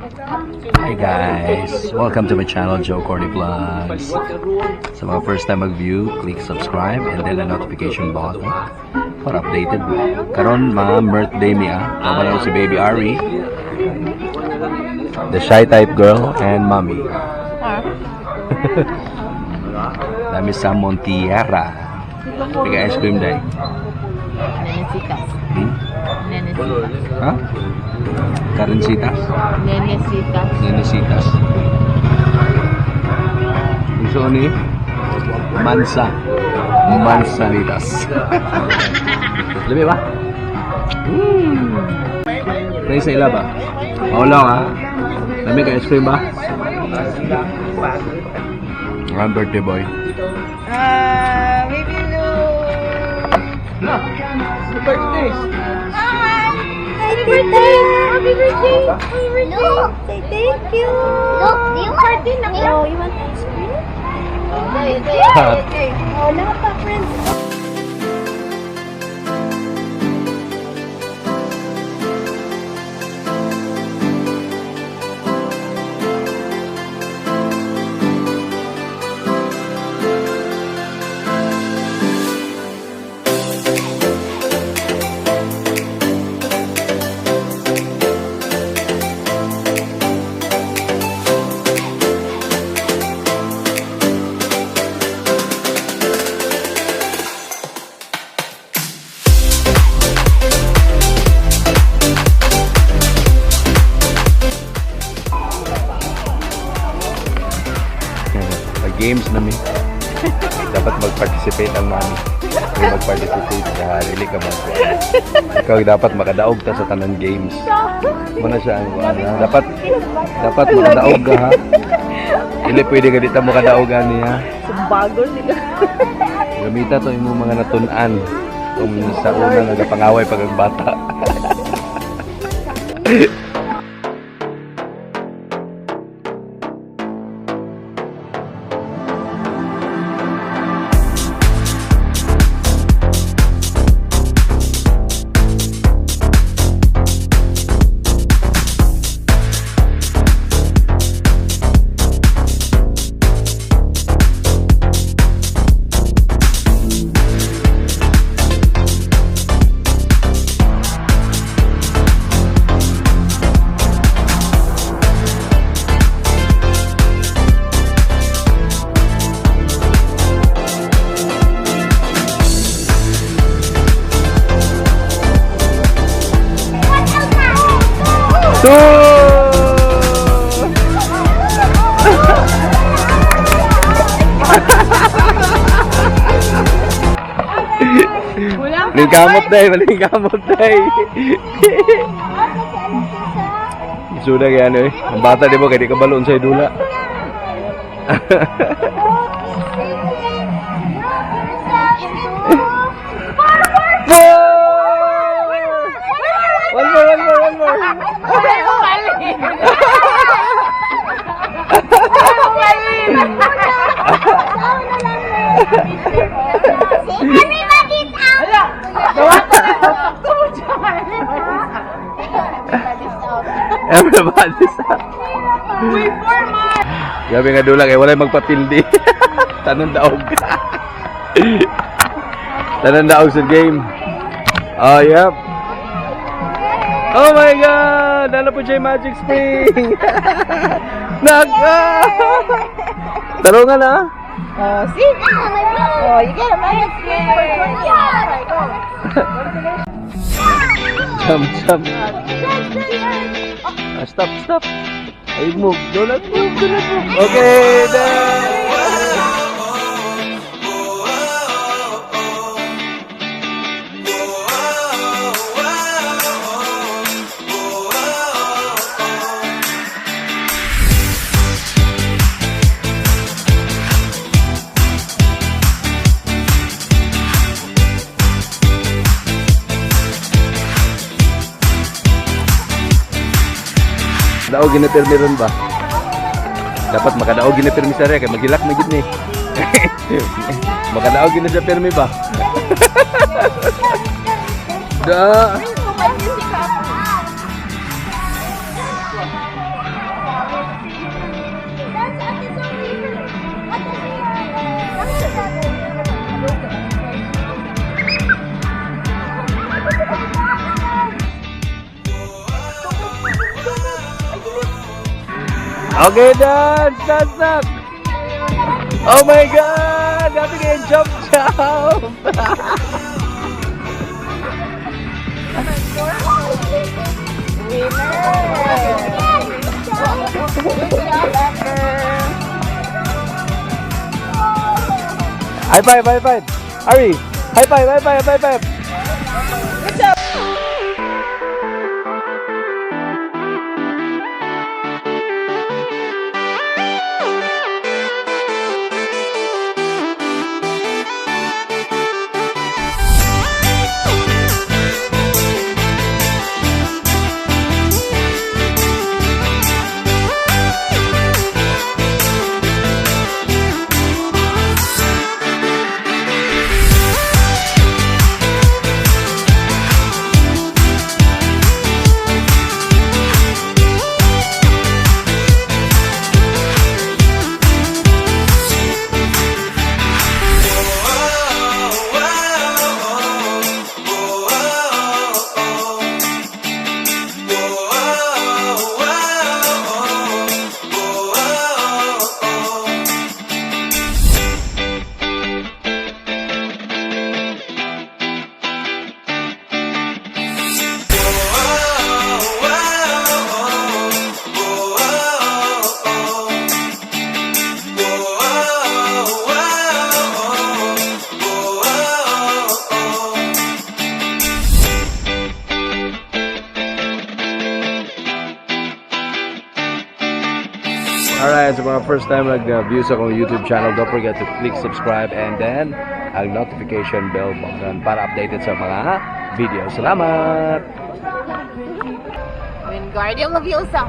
Hi guys! Welcome to my channel, Joe Cordy Vlogs. Sa mga first time mag-view, click subscribe and then the notification button para updated. Karon mga birthday mi ah. Kabalo si Baby Ari, the shy type girl, and mommy. Dami sa Montierra. Bigay ice cream day. Nenesitas. Hmm? Nenesitas. Ha? Karensitas? Nenesitas. Nenesitas. Gusto ni Mansa. Manzanitas. Lami ba? Try sa ila ba? Oo lang ha. Lami ka ice cream ba? Ang birthday boy. Ah, baby Lou. Birthday! Hi! Happy birthday! Happy birthday! Happy birthday! Look. Say thank you! Look, do you want Oh, you want ice cream? Yeah. Oh, napa, friends. Pag-games na mi. Dapat mag-participate ang mami. Hindi mag-participate ka, dili ka mag. Ikaw dapat makadaog ta sa tanan games. Muna siya ang kuan, ha? Dapat dapat makadaog ka ha. Dili pwede ka dito makadaog ani ha. Sumbago sila. Gamita to imong mga natun-an kung sa una nagapangaway pag ang bata. Two! Malingkamot day, malingkamot day. Sudah kaya ano eh. Ang bata di ba kaya di ka balon sa idula. Four! One more, one more, one more. Everybody's out. Everybody's up. Grabe nga dula kay walay magpapildi. Tanan daog. Tanan daog sa game. Oh, yep. Oh my God! Ano po siya yung Magic Spring? Nag... Ah! Tarungan na. Oh, see? Oh, you get a magic spring for 20. Jump, jump. Ah, stop, stop. Ay, move. Do not move, do not move. Okay, done. Daog ginapirmi ron ba? Dapat makadaog ginapirmi sa kay magilak na gid ni. Makadaog gina siya pirmi ba? Da. Okay, dance! Dance, dance! Oh my God! Dami kayo jump, jump! Winner! Good job, Ember! High five, high five! Ari! High five, high five, high five! Good job! Alright, so mga first time nag-view sa akong YouTube channel, don't forget to click subscribe and then ang notification bell button para updated sa mga videos. Salamat! Wingardium Leviosa!